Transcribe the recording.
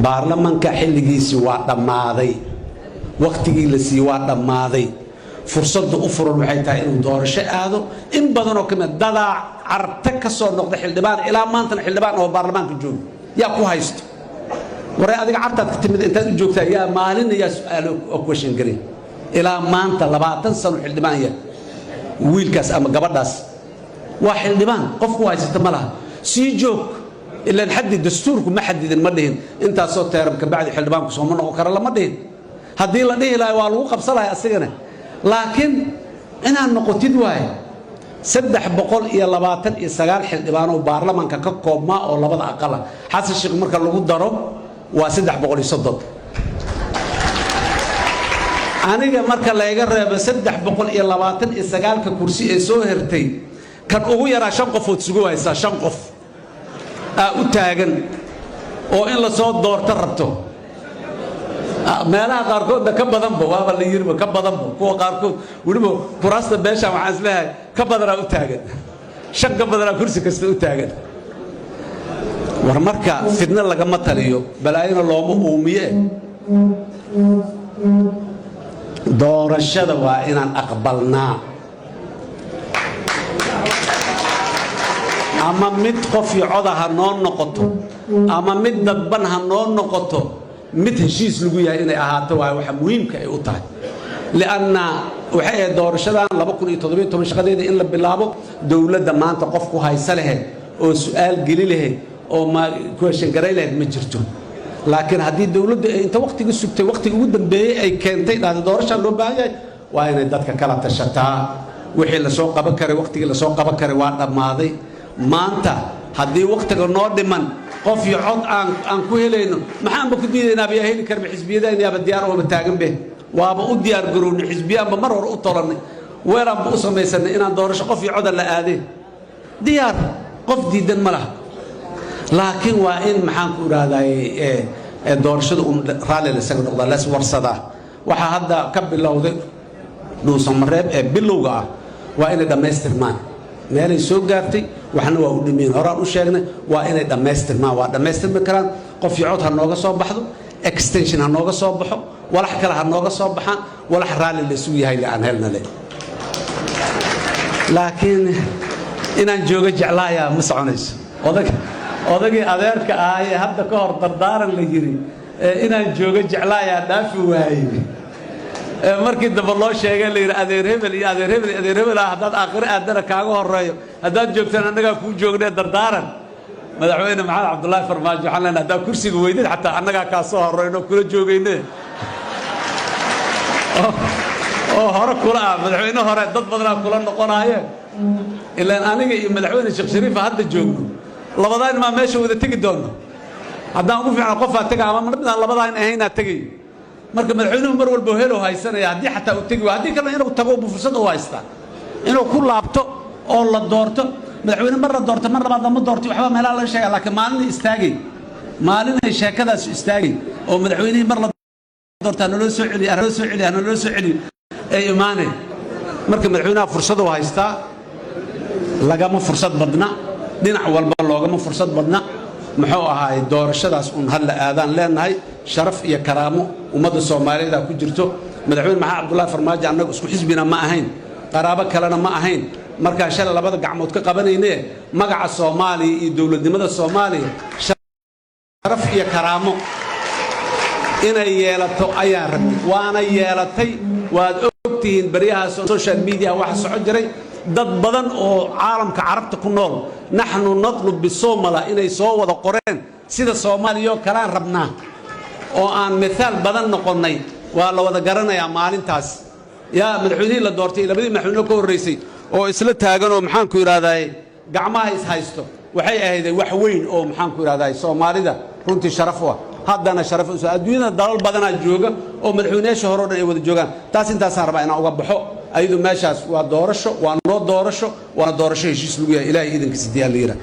Baarlamanka xilligiisii waa dhammaaday, wakhtigii la siiyey waa dhammaaday. Fursadda u furan waxay tahay inuu doorasho aado. In badanoo ka mid dadaa Carta ka soo noqda xildhibaan, ilaa maantana xildhibaan oo baarlamaanka jooga yaa ku haysto. Waree, adiga Cartaad ka timid, intaad u joogtaa? Yaa maalina yaa su-aalo oo question garin? Ilaa maanta 20 sano xildhibaan ya wiilkaas ama gabadhaas waa xildhibaan, qofku haysata ma laha. Sii joog, ilaan xaddi dastuurku ma xadidin, ma dhihin intaasoo term ka bacdi xildhibaanku sooma noqon kara, lama dhihin. Haddii la dhihi lahay, waa lagu qabsan lahay asigana. Laakiin inaad noqotid waaye. 329 xildhibaanoo baarlamanka ka koobmaa oo labada aqala, Xasan Sheekh marka lagu daro, waa 330. Aniga marka layga reebo, 329-ka kursi ee soo hertay, kan ugu yaraa shan qofood sugu haysaa, shan qof aa u taagan oo in la soo doorto rabto. Meelaha qaarkoodna ka badanba waaba la yiriba, ka badanba. Kuwa qaarkood weliba kuraasta beeshaan waxaan isleeyahay ka badanaa u taagan, shan ka badanaa kursi kasta u taagan. War marka fidno lagama taliyo, balaayona looma uumiye. Doorashada waa inaan aqbalnaa, ama mid qof iyo coda ha noo noqoto ama mid dadban ha noo noqoto, mid heshiis lagu yahay inay ahaato waayo waxa muhiimka ay u tahay. Lianna waxay ahayd doorashadan 2017 shaqadeeda in la bilaabo. Dowladda maanta qof ku haysa lahayd oo su-aal geli lahayd oo ma question garay lahayd ma jirto. Laakiin haddii dowladdu ay inta wakhtiga sugtay, wakhtiga ugu dambeeyey ay keentay, dhahday doorashaa loo baahan yahay, waa inay dadka kala tashataa. Wixii lasoo qaban karay, wakhtigii lasoo qaban karay waa dhammaaday. Maanta haddii wakhtiga noo dhiman qof iyo cod aan ku helayno, maxaanba ku diidaynaaba? Yaa heli karba? Xisbiyadaan yaaba diyaar ooba taagan be, waaba u diyaar garownay. Xisbiyaanba mar hore u tolannay, weelaanba u samaysanay inaan doorasho qof iyo coda la aadeen. Diyaar, qof diidan ma laha. Laakiin waa in, maxaan ku idhahday, doorashada un raalli la isaga noqdaa, lees warsadaa. Waxaa hadda ka bilowday Dhuusamareeb ee bilowga ah waa inay dhammaystirmaan. Meelay soo gaartay waxna waa u dhimiin, horaan u sheegnay, waa inay dhammaystirmaan. Waa dhammaystirmi karaan. Qof iyo cod ha nooga soo baxdo, extension ha nooga soo baxo, walax kale ha nooga soo baxaan, walax raalli la isugu yahay le aan helna le. Laakiin inaan joogo jeclaayaa ma soconayso. Odag, odagii adeerka ahaayee hadda ka hor dardaaran la yidhi inaan joogo jeclaayaa dhaafi waayey, markii dambe loo sheegay, la yidhi adeer hebel iyo adeer hebel iyo adeer hebel ah, haddaad aakhiro aadana kaaga horeeyo, haddaad joogtaan annagaa kuu joognee. Dardaaran Madaxweyne Maxamed Cabdullaahi Farmaajo waxaan leenahay, haddaad kursiga weydid, xataa annagaa kaa soo horrayno, kula joogayne oo hore kula ah. Madaxweyne hore dad badanaa kula noqonaayeen. Ilaan aniga iyo Madaxweyne Sheekh Shariifa hadda joogno, labadaan maa meesha wada tegi doonno. Haddaan ugu fiicna qofaa tega ama midaan labadaan ahaynaa tegay. Marka madaxweynuhu mar walba helow haysanaya haddii xataa uu tegi waayo, haddii kalena inuu tago buu fursad u haystaa, inuu ku laabto oo la doorto. Madaxweyne mar la doorto, mar labaad lama doorto, waxba meelaha laga sheega. Laakiin maalinay istaagay, maalinay sheekadaas istaagay oo madaxweynihii mar la doortaa naloo soo celiyo, naloo soo celiyo, naloo soo celiyo ay imaaneen. Marka madaxweynaha fursad u haystaa, lagama fursad badna, dhinac walba loogama fursad badna. Muxuu ahaay, doorashadaas un hadla aadaan leenahay. Sharaf iyo karaamo ummadda Soomaaliyeed ku jirto. Madaxweyne Maxamed Cabdullaahi Farmaajo annagu isku xisbina ma ahayn, qaraabo kalena ma ahayn. Markaan shalay labada gacmood ka qabanayne, magaca Soomaaliya iyo dowladnimada Soomaaliya sharaf iyo karaamo inay yeelato ayaan rabnay, waana yeelatay. Waad ogtihiin baryahaas social media waxa soco jiray, dad badan oo caalamka Carabta ku nool "naxnu natlub bisomala" inay soo wada qoreen, sida Soomaaliya oo kalaan rabnaa, oo aan mithaal badan noqonnay. Waa la wada garanayaa maalintaas yaa madaxweynihii la doortay, labadii madaxweyne ka horraysay oo isla taagan oo, maxaan ku idhahdaay, gacmaha is haysto. Waxay ahayd wax weyn oo, maxaan ku idhahdaay, Soomaalida runtii sharaf u ah, haddana sharaf u. Adduunyada dalal badanaa jooga oo madaxweynayaasha hore o dhan ay wada joogaan. Taas intaasaan rabaa inaan uga baxo. Ayadu meeshaas waa doorasho, waa noo doorasho, waana doorasho heshiis lagu yahay, Ilaahay iidankiisa diyaa la yidhaha.